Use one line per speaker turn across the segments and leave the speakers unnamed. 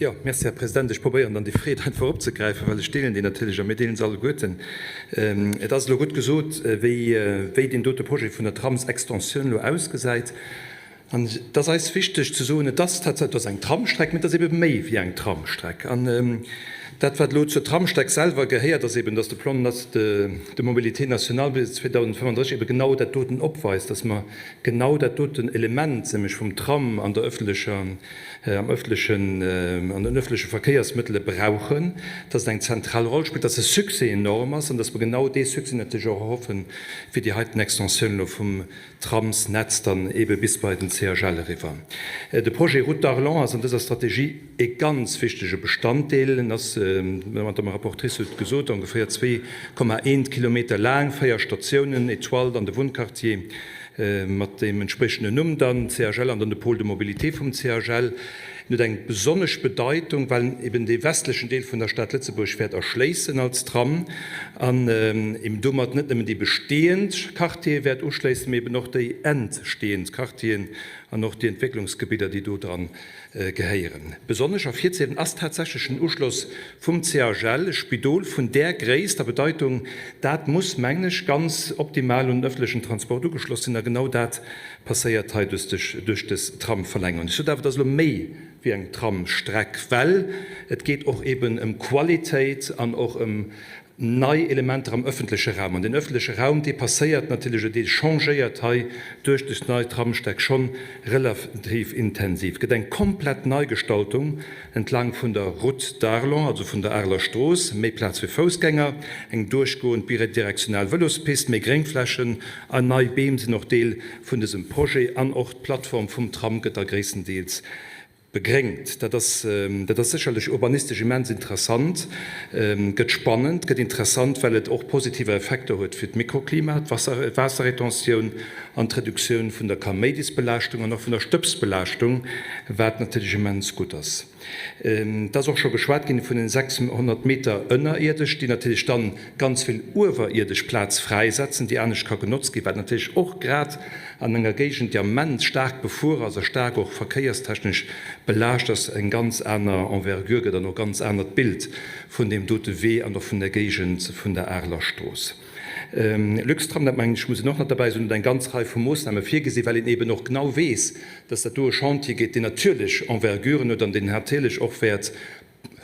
Jo, merci, Här President. Ech probéieren dann déi Freed einfach opzegräifen, well ech deelen déi natierlech a mir deelen se alleguerten. Et ass elo gutt gesot, wéi, wéi deen dote Projet vun der Tramsextensioun elo ausgesäit. An et ass eis wichteg ze soen, et ass tatsächlech, et ass eng Tramstreck, mä et ass ebe méi wéi eng Tramstreck. An dat, wat elo zur Tramstreck selwer gehéiert, ass eben, dass de Plan de mobilité national bis 2035 ebe genau dat doten opweist, dass mer genau dat doten Element, nämlech vum Tram an der öffentlecher, am öffentlechen, an den öffentleche Verkéiersmëttele brauchen, dass et eng zentral Roll spillt, dass de Succès enorm ass an dass mer genau dee Succès natierlech och erhoffen, fir déi heiten Extensioun elo vum Tramsnetz dann eebe bis bei den CHL eriwwer. De Projet Route d'Arlon ass an dëser Strategie e ganz wichtege Bestanddeel. En ass, d'Madame Rapportrice huet et gesot, ongeféier 2,1 Kilometer laang, véier Statiounen, Etoile, dann de Wunnquartier, Mat deem entspriechenden Numm dann, CHL, an dann de Pôle de mobilité vum CHL. En huet eng besonnesch Bedeitung, well en eben dee westlechen Deel vun der Stad Lëtzebuerg wäert erschléissen als Tram an eben domat net nëmmen déi bestehend Quartiere wäert uschléissen, mee eben och déi entstehend Quartieren an och déi Entwécklungsgebidder, déi do dran gehéieren. Besonnesch ervirzehiewen ass tatsächlech den Uschloss vum CHL, e Spidol vun där Gréisst a Bedeitung, dat muss, mengen ech, ganz optimal un den öffentlechen Transport ugeschloss sinn. A genau dat passéiert hei duerch dës Tramverlängerung. Ech sot awer, et ass elo méi wéi eng Tramstreck, well et geet och eben ëm Qualitéit an och ëm nei Elementer am öffentleche Raum. An deen öffentleche Raum, dee passéiert natierlech oder dee changéiert hei duerch des nei Tramsteck schonn relativ intensiv. Et gëtt eng komplett Neigestaltung entlang vun der Route d'Arlon, also vun der Areler Strooss, méi Plaz fir Foussgänger, eng duerchgoend bidirektional Vëlospist, méi Gréngflächen an nei Beem sinn och Deel vun dësem Projet. An och d'Plattform vum Tram gëtt da gréisstendeels Begréngt. Dat ass, dat ass sécherlech urbanistesch immens interessant, gëtt spannend, gëtt interessant, well et och positiver Effekter huet fir d'Mikroklima, d'Wasser, d'Waasserretentioun an d'Reduktioun vun der Kaméidisbelaaschtung an och vun der Stëbsbelaaschtung, wat natierlech immens gutt ass. Et ass och scho geschwat ginn vun den 600 Meter ënnerierdesch, déi natierlech dann ganz vill uewerierdesch Plaz fräisetzen, déi anescht ka genotzt ginn, wat natierlech och grad an enger Géigend, déi am Ament staark befuer ass a staark och verkéierstechnesch belaascht ass, eng ganz aner Envergure gëtt an och ganz anert Bild vun deem dote Wee an och vun der Géigend vun der Areler Strooss. Luxtram, dat mengen ech muss een och nach derbäi soen, huet eng ganz Rei vu Moossname virgesinn, well een eeben och genau weess, dass dat do e Chantier gétt, deen natierlech Enverguren huet an deen natierlech och wäert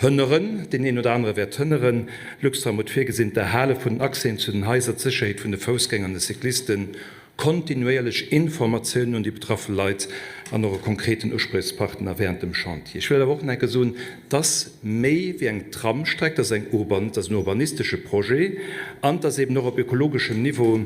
Hënneren, deen een oder anere wäert hënneren. Luxtram huet virgesinn, d'Erhale vun den Accèsen zu den Haiser, d'Sécherheet vun de Foussgänger an de Cyclisten, kontinuéierlech Informatiounen un déi betraffe Leit an och e konkreten Uspriechspartner während dem Chantier. Ech wëll awer och nach eng Kéier soen, dass méi wéi eng Tramstreck, dass eng urban, dass en urbanistesche Projet an dass eben och op ökologeschem Niveau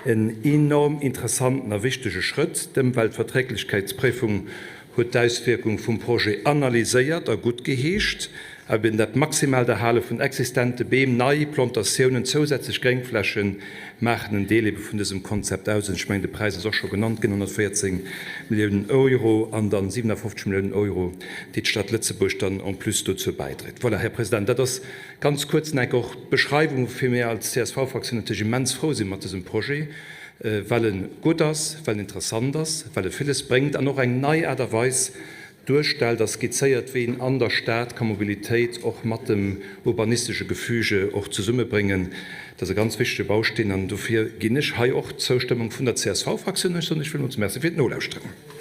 en enorm interessanten a wichtege Schrëtt. D'Ëmweltverträglichkeitspréifung huet d'Auswierkung vum Projet analyséiert a guttgeheescht, eben dat maximaalt Erhale vun existente Beem, nei Plantatiounen, zousätzlech Gréngfläche maachen en Deel ebe vun dësem Konzept aus. An ech mengen, de Präis ass och scho genannt ginn, 114 Milliounen Euro an dann 57 Milliounen Euro, déi d'Stad Lëtzebuerg dann en plus dozou bäidréit. Voilà, Här President, dat ass ganz kuerz nach och d'Beschreiwung, woufir mir als CSV-Fraktioun natierlech immens frou si mat dësem Projet. well e gutt ass, well en interessant ass, well e villes bréngt an och eng nei Aart a Weis duerstellt a skizzéiert, wéi een an der Stad ka Mobilitéit och mat dem urbanistesche Gefüge och zesummebréngen. Dat ass e ganz wichtege Bausteen an dofir ginn ech hei och d'Zoustëmmung vun der CSV-Fraktioun. Ech soen lech villmools Merci fir d'Nolauschteren.